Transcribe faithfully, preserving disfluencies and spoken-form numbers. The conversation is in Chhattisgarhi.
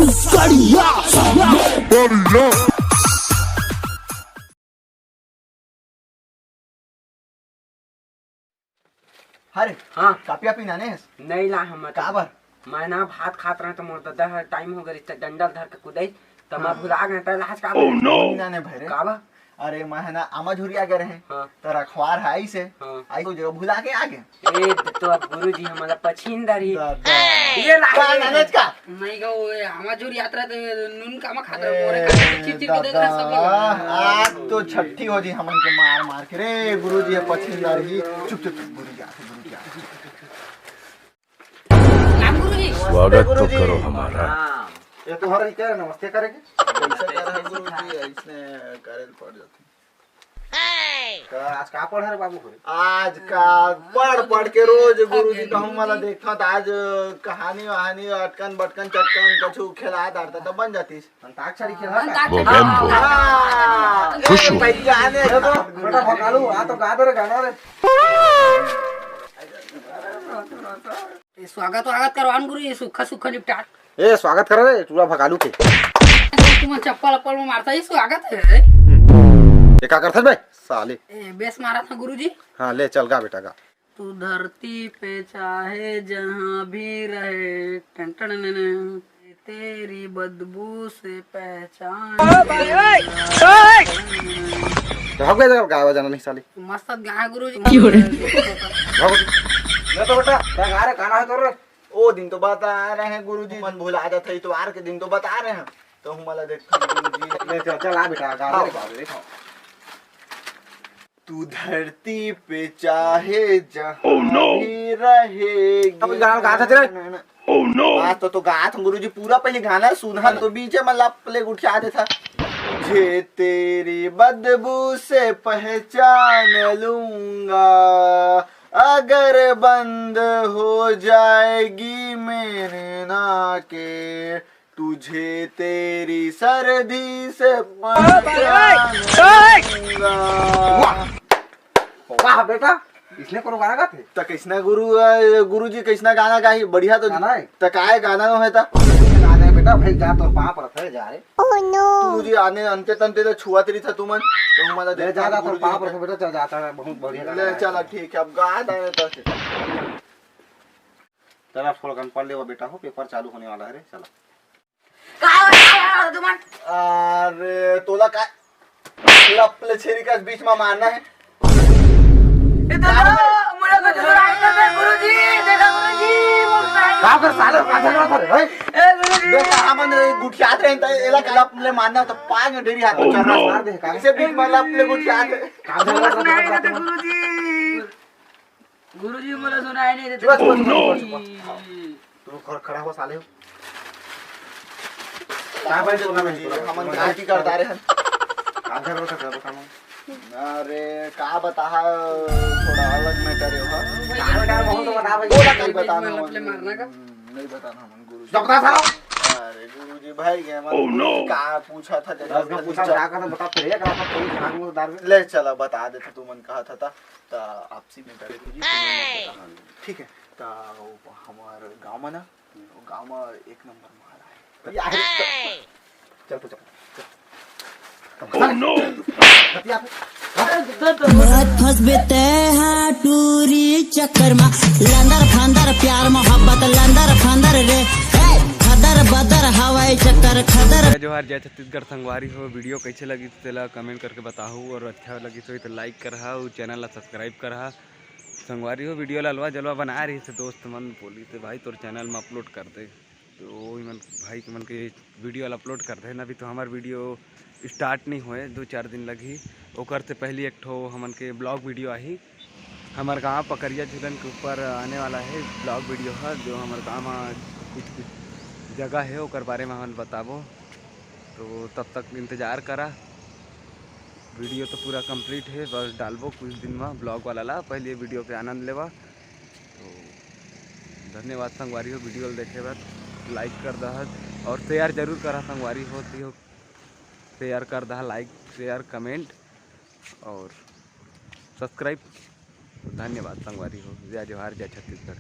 बढ़िया। अरे, हाँ। कापिया पीना ने हस? नहीं ला हम। काबर? मैं ना भात खात रहे तो मोर ददा हर टाइम हो गए, डंडल धर के कुदाई, तो मैं हाँ। भुला गए, तो लाज का। Oh no! पीना ने भरे। काबर? अरे, मैं है ना आमा झुरिया गए रहे, हाँ। तो रखवार है आई से, हाँ। आई तो जो भुला के आ गए। ए, तो अब गुरुजी हमला पछीन डरही। दादा। ये ला का ये। नानेच का? नहीं गा, वो आमा झुरिया तो नून का मैं खाता हूँ, मोरे ए, खाता हूँ, चिर चिर के देख रहा सब लोग। आज तो छट्ठी हो जी हमन के मार मार के। रे गुरुजी, ये पछीन डरही। चुप, चुप, चुप, गुरुजी आथे, गुरुजी आथे। राम गुरुजी। स्वागत तो करो हमारा। ये तुम्हारा क्या है, नमस्ते करेंगे? कैसे कर रहे हैं गुरुजी? इसने करे पड़ जाते। तो आज का पढ़ रहे बाबू घरे? आज का पढ़ पढ़ के रोज गुरुजी कहूँ मला देखा तो आज कहानी वहानी अटकन बटकन चटकन कछु खेला डालता तो बन जातीस। अंताक्षरी खेला का? अंताक्षरी। वो गेम को हाँ। खुश हो। पहचाने ये तो बेटा भकालू, आ तो गा दे रे गाना रे। ए, स्वागत वागत करवान गुरु, ये सुखा सुखा निपटा। ए, स्वागत करा रे, टूरा भकालू के। तुम चप्पल अप्पल में मारता ही स्वागत है। ये का करथस बे, साले? ए, बेस मारा था गुरुजी। हाँ, ले चल गा बेटा गा। तू धरती पे चाहे जहाँ भी रहे, टन टन नन, तेरी बदबू से पहचान। तो हम कैसे गावा जाना नहीं साले? मस्त गाए गुरुजी। भागो। ले तो बेटा, क्या गा रहे, गाना है तो रे। ओ दिन तो बता रहे हैं गुरुजी, मन भुला जाता है, इतवार के दिन तो बता रहे हैं। तो हमारा देख गुरुजी। ले चल, चल आ बेटा, गा हाँ। दे, गा दे, देखो। तू धरती पे चाहे जहाँ Oh no! भी रहे। अब गाना गा सकते रे? ना, ना। Oh no! आज तो, तो गा था गुरुजी, पूरा पहले गाना सुना तो बीच में लप ले उठा दे था। जे तेरी बदबू से पहचान लूंगा, अगर बंद हो जाएगी मेरे नाके, तुझे तेरी सर्दी से पहचान लूंगा। वाह बेटा, इसने कोनो गाना गाथे? त कैसना गुरु, अ, गुरुजी कैसना गाना गाही? बढ़िया तो गाना है? त काय गाना नो है त? गाना है बेटा, भाई जा तोर पाँव परत है, जा रे। Oh no! तू जी आने अंते तंते तो छुआ तेरी था तुमन, तो हमारा ले देखा जा, जा तोर गुरुजी पाँव होता परत है। बेटा, चल जाता है, बहुत बढ़िया गाना ले है। चला ठीक है, अब गा दाने तो। चला थोड़ा कन पढ़ लेवा बेटा हो, पेपर चालू होने वाला है रे, चला। का हो, का हो, तुमन? अरे, तोला का लपले छेरी का बीच में मारना है? ये तो लो, मुझे कुछ सुनाई नहीं दे, गुरुजी, देखा गुरुजी, मुझे सुनाई का कर साले, का झगड़ा कर, भाई? ए, गुरुजी। बेटा, हमन गुठियात रहे, त एला का लपले मारना, तो पाग में ढेरी हाथ में चढ़ना। मार दे, का? इसे बीच में लपले गुठियात है। का झगड़ा कर, गुरुजी। गुरुजी, मोला सुनाई नहीं देते। चुप, चुप, चुप, चुप, चुप। तू खड़-, खड़ा हो साले। का भाई, तू ना भाई, हमन का की करता रे हन? का कर रहा था, कर रहा था हमन? अरे, का बताहा, थोड़ा अलग matter है, हाँ। का matter, बहुत तो बता भाई। बोला, नहीं बताना बीच में हमन। लपले मारना का? हम्म, नहीं बताना हमन, गुरुजी। जब बता साला। अरे, गुरुजी, भाई गए, हमन Oh no! का पूछा था, जरा दस बार पूछा, जल्दी का करना बता, फिर एक रात कोई खान में उतार में। ले, चला, बता देते, तुमन कहा था, था। त आपसी में करे गुरुजी, तुमन मत बताना। ठीक है। त वो हमार गाँव में ना, वो गाँव में एक नंबर माल है। या है। चल तो चल। Oh no! मत फंसबे ते हा टूरी चक्कर मा, लंदर फंदर प्यार मोहब्बत लंदर फंदर रे, हे, खदर बदर हवाई चक्कर खदर। जय जोहार, जय छत्तीसगढ़ संगवारी हो। वीडियो कैसे लगी तेला comment करके बताहू और अच्छा लगी तो, तो like करहा और channel ला subscribe करहा। संगवारी हो, वीडियो ला अलवा जलवा बनाए रहिस हे दोस्त मन, बोलिस हे भाई तोर channel में upload कर दे, तो वही मन भाई के मन के वीडियो ला upload कर दे ना। अभी तो हमार वीडियो start नहीं होए, दो चार दिन लगही, ओकर से पहले एक ठो हमन के vlog वीडियो आही। हमार गांव पकरिया झूलन के ऊपर आने वाला है vlog वीडियो ह, जो हमार गांव में कुछ कुछ जगह है ओकर बारे में हमन बताबो। तो तब तक इंतजार करा, वीडियो तो पूरा complete है, बस डालबो कुछ दिन में vlog वाला ला। पहले ये वीडियो के आनंद लेवा। तो धन्यवाद संगवारी हो, वीडियो ल देखे बर। Like कर दहा और share जरूर करा संगवारी हो, तो share कर दहा, like, share, comment और subscribe। धन्यवाद संगवारी हो, जय जोहार, जय छत्तीसगढ़।